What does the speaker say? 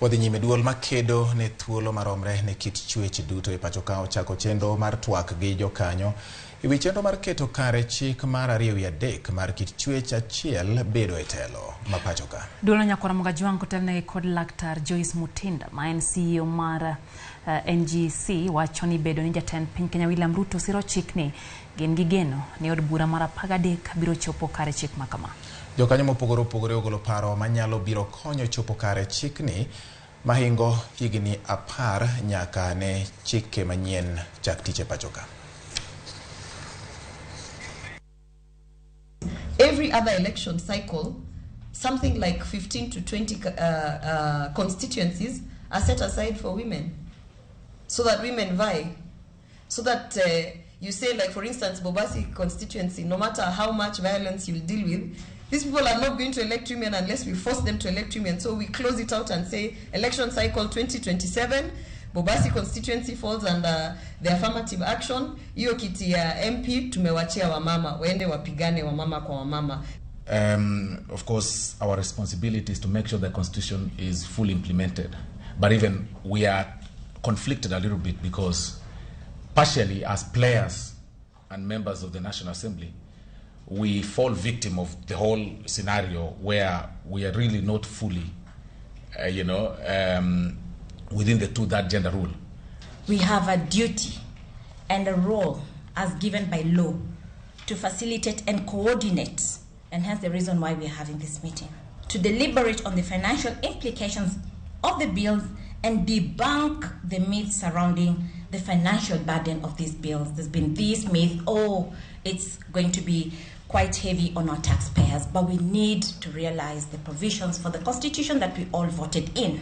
Wadhi nyime duol makedo ne thuolo maromre ne kit chwech duto e pacho ka ochako chenro mar twak gi jokanyo e wi chenro mar keto kare chik mar 2/3 mar kit chwech achiel bedo e telo ma pacho ka. Duolno Nyakwar Mogajwang' kotelnegi kod Laktar Joyce Mutinda ma en CEO mar NGC wacho ni bedo ni jatend piny Kenya William Ruto siro chikni gin gi geno ni od bura mar 13 biro chopo kare chik ma kama. Jokanyo mopogore opogore ogolo paro manyalo biro konyo chopo kare chikni mahingo higni 10 nyaka ne chike manyien chak tich e pacho ka. Every other election cycle, something like 15 to 20 constituencies are set aside for women, so that women vie. So that you say, like for instance, Bobasi constituency, no matter how much violence you'll deal with, these people are not going to elect women unless we force them to elect women. So we close it out and say, election cycle 2027, Bobasi constituency falls under the affirmative action. Hiyo kiti ya MP tumewachia wamama, waende wapigane wamama kwa wamama. Of course, our responsibility is to make sure the Constitution is fully implemented. But even we are conflicted a little bit because partially as players and members of the National Assembly, we fall victim of the whole scenario where we are really not fully, within the two-third gender rule. We have a duty and a role as given by law to facilitate and coordinate, and hence the reason why we are having this meeting, to deliberate on the financial implications of the bills and debunk the myths surrounding the financial burden of these bills. There's been this myth, oh, it's going to be quite heavy on our taxpayers, but we need to realize the provisions for the Constitution that we all voted in.